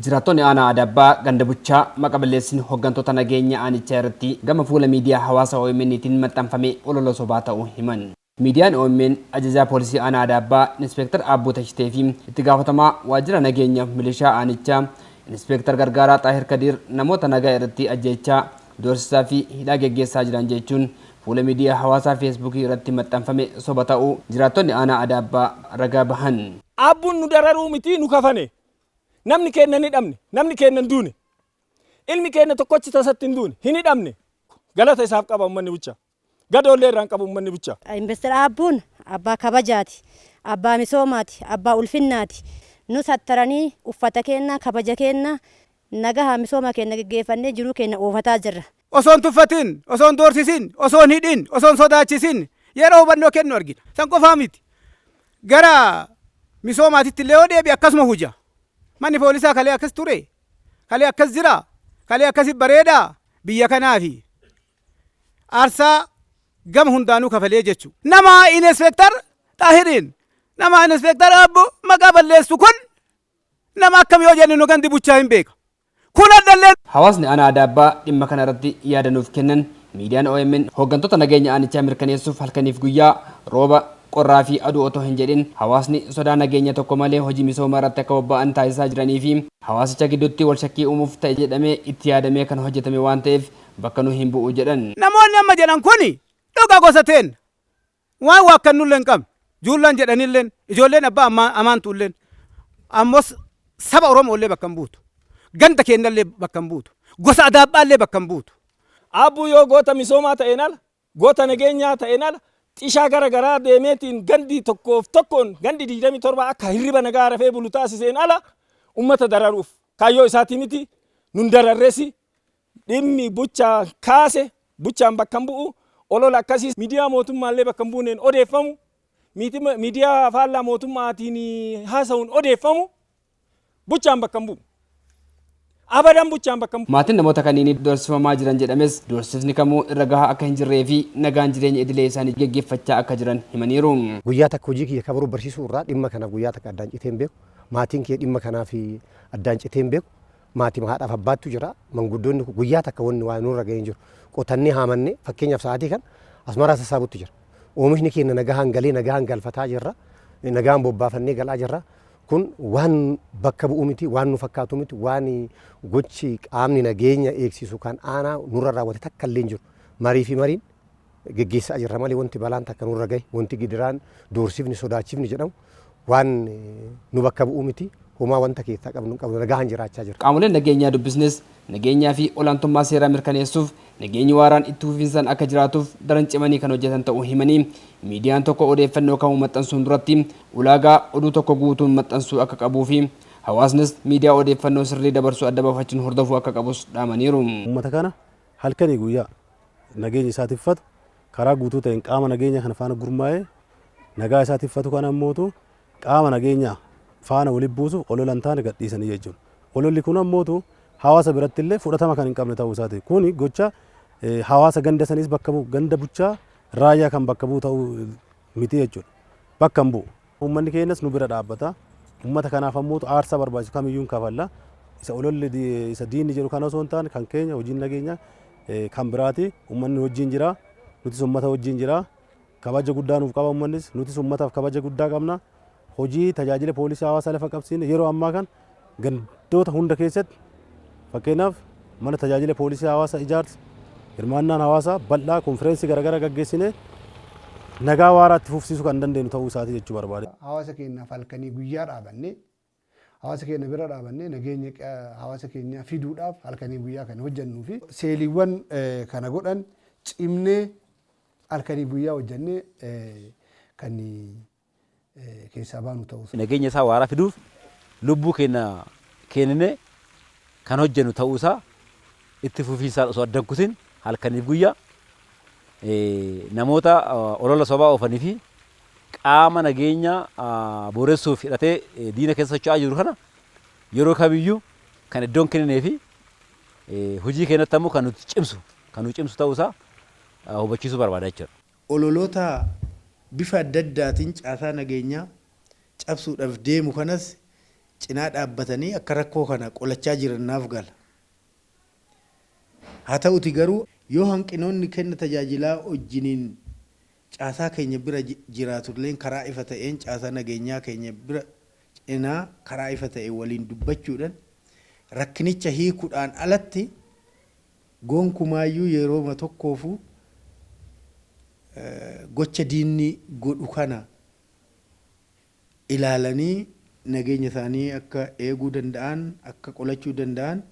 Jiraattonni aanaa Adabbaa ganda Buchaa maqa balleessiin hoggantoota nageenya aanichaa irratti gama fuula miidiyaa hawaasa OMN'tiin maxxanfame olola sobaa ta'uu himan. Miidiyaan omn ajajaa poolisii aanaa Adaabbaa Inispeektar Aabbuu Tashitee fi itti gaafatamaa waajjira nageenyaaf milishaa aanichaa Inispeektar Gargaaraa Xaahir Kadiir namoota nagaa irratti ajjeechaa, doorsisaa fi hidhaa geggeessaa jiran jechuun fuula miidiyaa hawaasaa Feesbuukii irratti maxxanfame soba ta'uu jiraattonni aanaa Adaabbaa ragaa bahan. Aabbuun nu dararuu mitii nu kafane. Namni keenna hin hidhamne, namni keenna hin duune. Ilmi keenna tokkochi tasatti hin duune, hin hidhamne. Galata isaaf qaba ummanni bucha. Gadoollee irraa hin qabu ummanni bucha. Investor Aabbuun abbaa kabajaati, abbaa misoomaati, abbaa ulfinnaati. Nu sattaranii uffata keenna, kabaja keenna, nagahaan misooma keenna geggeeffannee jiruu keenna oofataa jirra. Osoo hin tuffatin, osoo hin doorsisin, osoo hin hidhin, osoo hin sodaachisin yeroo hubannoo kennu argina. San qofaa miti. Gara misoomaatitti illee yoo deebi'e akkasuma huja. Manni poolisaa kalee akkas ture, kalee akkas jira, kalee akkasi bareeda biyya kanaafi aarsaa gama hundaanuu kafalee jechu. Nama Inispeektar Xaahiriin, nama Inispeektar Aabboo maqaa balleessu kun nama akkam yoo jenne nu gandi buchaa hin beeka. Kun addallee. Hawaasni Aanaa Adaabbaa dhimma kana irratti yaada nuuf kennan miidiyaan omn hooggantoota nageenya aanichaa mirkaneessuuf halkaniif guyyaa, rooba, qorraa fi aduu otoo hin jedhin hawaasni sodaa nageenya tokko malee hojii misoomaa irratti akka bobba'an taasisaa jiranii fi hawaasicha gidduutti wal shakkii uumuuf ta'e jedhamee itti yaadamee kan hojjetame waan ta'eef bakka nu hin bu'u jedhan. Namoonni amma jedhan kuni dhuga gosa teenna. Waan waakkannullee hin qabnu. Juullaan jedhanilleen, ijoolleen abbaa amaantuulleen, ammos saba Oromoollee bakka hin buutu. Ganda keennallee bakka hin buutu. Gosa Adaabbaallee bakka hin buutu. Aabbuu yoo goota misoomaa ta'een ala, goota nageenyaa ta'een ala, xishaa gara garaa deemeetiin gandi tokkoof tokkoon gandi 27 akka hirriba nagaa rafee bulu taasiseen ala ummata dararuuf kaayyoo isaatii miti, nun dararresi. Dhimmi Buchaa kaase Buchaan bakka hin bu'u. Olola akkasii miidiyaa mootummaallee bakka hin buuneen odeeffamu, miidiyaa faallaa mootummaatiin haasa'uun odeeffamu Buchaan bakka hin bu'u. Abadan Buchaan bakka hin bu'u. Maatiin namoota kanniinii doorsifamaa jiran jedhames doorsifni kamuu irra gahaa akka hin jirree fi nagaan jireenya idilee isaanii geggeeffachaa akka jiran himaniiru. Guyyaa takka hojii kiyya kabaruu barsiisuu irraa dhimma kanaaf guyyaa takka addaan citee hin beeku. Maatiin kiyya dhimma kanaaf addaan citee hin beeku. Maatima haadhaaf abbaattu jira. Manguddoonni kun guyyaa takka wanni waa nurra ga'ee hin jiru. Qotannee haamannee fakkeenyaaf sa'aatii kana asmaraa sassaabutti jira. Oomishni keenya nagahaan galee nagahaan galfataa jirra. Nagahaan bobbaafannee galaa jirra. Kun waan bakka bu'u miti, waan nu fakkaatu miti, waan gochi qaamni nageenya eegsisu kan aanaa nurra raawwate takka illee hin jiru. Marii fi mariin geggeessaa jirra malee wanti balaan takka nurra gahe, wanti gidiraan, doorsifni, sodaachifni jedhamu waan nu bakka bu'u miti. Homaa wanta keessaa qabnu hin qabnu, nagahaan jiraachaa jirra. Qaamoleen nageenyaa dubbisnes nageenyaa fi olaantummaa seeraa mirkaneessuuf nageenyi waaraan itti fufiinsaan akka jiraatuuf daran cimanii kan hojjetan ta'uu himanii, miidiyaan tokko odeeffannoo kamuu maxxansuun duratti ulaagaa oduu tokko guutuun maxxansuu akka qabuu fi hawaasnis miidiyaa odeeffannoo sirrii dabarsu adda baafachuun hordofuu akka qabus dhaamaniiru. Ummata kana halkanii guyyaa nageenya isaa tiffatu karaa guutuu ta'een qaama nageenya kana faana gurmaa'ee nagaa isaa tiffatu kana ammootu qaama nageenyaa faana walitti buusuuf olola hin taane gadhiisanii jechuudha. Ololli kun ammootu hawaasa biratti illee fudhatama kan hin qabne ta'uu isaati. Kuni gocha hawaasa ganda saniis bakka bu'u ganda buchaa raayyaa kan bakka bu'u ta'uu miti jechuudha. Bakka hin bu'u. Uummanni keenyas nu bira dhaabbata. Uummata kanaaf ammootu aarsaa barbaachisu kamiyyuu hin kafalla. Isa ololli isa diinni jedhu kana osoo hin taane kan keenya hojiin nageenya kan biraati. Uummanni nu wajjin jira. Nutis uummata wajjin jira. Kabaja guddaa nuuf qaba uummannis. Nutis uummataaf kabaja guddaa qabna. Hojii tajaajila poolisii hawaasaa lafa qabsiine yeroo ammaa kana gandoota hunda keessatti fakkeenyaaf mana tajaajila poolisii hawaasaa ijaarsa hirmaannaan hawaasaa bal'aa konfireensii garaagaraa gaggeessine nagaa waaraa itti fufsiisuu kan dandeenyu ta'uu isaati jechuu barbaade. Hawaasa keenyaaf halkanii guyyaa dhaabannee hawaasa keenya bira dhaabannee nageenya hawaasa keenyaa fiduudhaaf halkanii guyyaa kan hojjennuu fi seeliiwwan kana godhan cimnee halkanii guyyaa hojjennee kan keessaa baanu ta'uu. Nageenya isaa waaraa fiduuf lubbuu keenya keeninee kan hojjennu ta'uu isaa itti fufiinsaan osoo adda hin kutin halkaniif guyyaa namoota olola sobaa oofanii fi qaama nageenya booressuuf hidhatee diina keessa socho'aa jiru kana yeroo kamiyyuu kan iddoon kenninee fi hojii keenyatti ammoo kan nuti cimsu kan nu cimsu ta'uu isaa hubachiisuu barbaada jechuudha. Ololoota bifa adda addaatiin caasaa nageenyaa cabsuudhaaf deemu kanas cinaa dhaabbatanii akka rakkoo kana qolachaa jiran naaf gala. Haa ta'uti garuu yoo hanqinoonni kenna tajaajilaa wajjiniin caasaa keenya bira jiraatulleen karaa ifa ta'een caasaa nageenyaa keenya bira cinaa karaa ifa ta'e waliin dubbachuudhaan rakkinicha hiikuudhaan alatti gonkumaayyuu yerooma tokkoofuu gocha diinni godhu kana ilaalanii nageenya isaanii akka eeguu danda'an akka qolachuu danda'an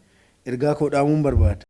ergaa koo dhaamuun barbaada.